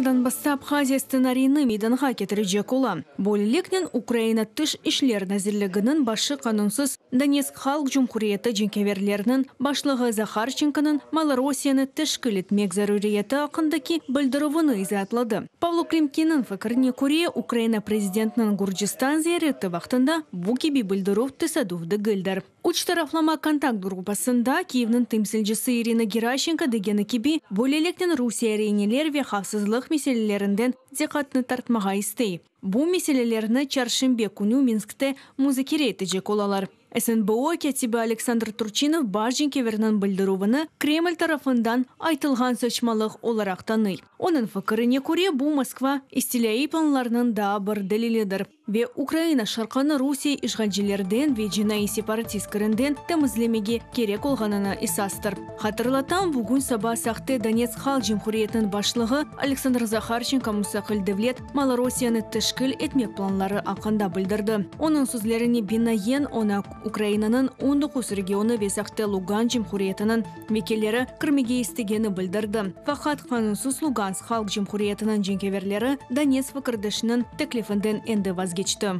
Donbassta Abhaziya stsenariyini meydanğa ketirecek ola. Böyleliknen, Ukraina Tış işler nazirliginiñ başı qanunsız Donetsk halq cumhuriyeti cenkâverleriniñ başlığı Zaharçenkonıñ Malorosiyeni teşkil etmek zaruriyeti aqqındaki bildirüvini izaatladı. Pavlo Klimkinniñ fikirine köre, Ukraina prezidentiniñ Gürcistan ziyareti vaqtında bu kibi bildirüv tesaduf degildir. Üç taraflama kontakt gruppasında Kiyevniñ temsilcisi İrina Geraşenko degeni kibi, böyleliknen Rusiye reineler ve havfsızlıq meselelerinden diqqatnı tartmağa istey. Bu meselelerni çarşenbe künü Minskte muzakere etecek olalar. SNBO kâtibi Aleksandr Turçinov baş cenkâverniñ bildirüvini Kreml tarafından aytılğan saçmalıq olaraq tanıy. Onıñ fikirine köre, bu Moskva istilâiy planlarınıñ daa bir delilidir ve Ukraina şarqını Rusiye işğalcilerden ve cinaiy separatist kirinden temizlemege kerek olğanına esastır. Hatırlatam, bugün saba sahte Donetsk Halq Cumhuriyetiniñ başlığı Aleksandr Zaharçenko mustaqil devlet Malorosiyanı teşkil etmek planları aqqında bildirdi. Onıñ sözlerine binaen, oña Ukrainanıñ 19 regionı ve sahte Lugansk Cumhuriyetiniñ vekilleri kirmege istegeni bildirdi. Faqat qanunsız Lugansk Halq Cumhuriyetiniñ cenkâverleri Donetsk fikirdeşiniñ teklifinden endi vazgeçti.